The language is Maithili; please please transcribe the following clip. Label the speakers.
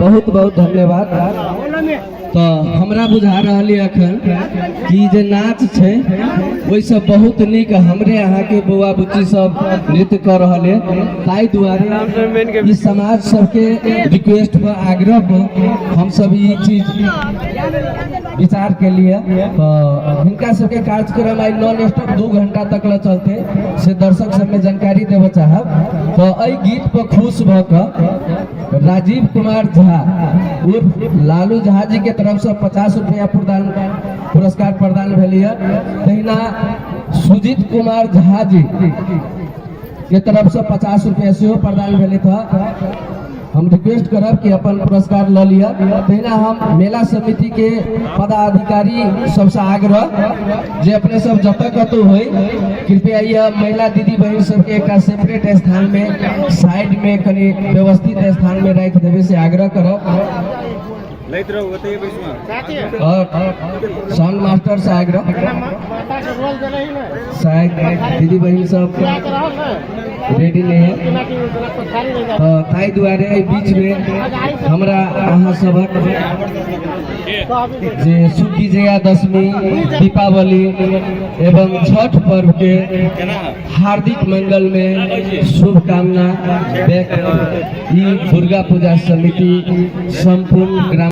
Speaker 1: बहुत बहुत धन्यवाद। तो हमरा बुझा रहल यऽ एखन कि जे नाच छै ओहिसँ बहुत नीक हमरे अहाँके बौआ बुच्ची सब नृत्य कऽ रहल यऽ। ताहि दुआरे ई समाज सबके रिक्वेस्ट पर, आग्रह पर हमसब ई चीज विचार के लिए। तो हिनका सबके कार्यक्रम आई नॉन स्टॉप 2 घंटा तक ला चलते से दर्शक सबमे जानकारी देबऽ चाहब। तो एहि गीत पर खुश भऽ कऽ राजीव कुमार झा उर्फ लालू झा जी के तरफ से 50 रुपया प्रदान पुरस्कार प्रदान भेल। तहिना सुजीत कुमार झा जी के तरफ से 50 रुपया सेहो प्रदान भेल था। हम रिक्वेस्ट करब कि अपन पुरस्कार ल लिअ। तहिना हम मेला समिति के पदाधिकारी सबसे आग्रह जे अपने सब जतऽ कतौ होइ, कृपया यह महिला दीदी बहिन सबके एक सेपरेट स्थान में, साइड में, कनि व्यवस्थित स्थान में राखि देबै से आग्रह करब।
Speaker 2: लैत रहू, ओतहि बैसू।
Speaker 1: और साउंड मास्टर से आग्रह, शायद दीदी बहिन सब रेडी नहीं है। तो ताहि दुआरे एहि बीच में हमरा अहाँ सबक जे शुभ विजयादशमी, दीपावली एवं छठ पर्व के हार्दिक मंगल में शुभकामना व्यक्त। ई दुर्गा पूजा समिति संपूर्ण ग्राम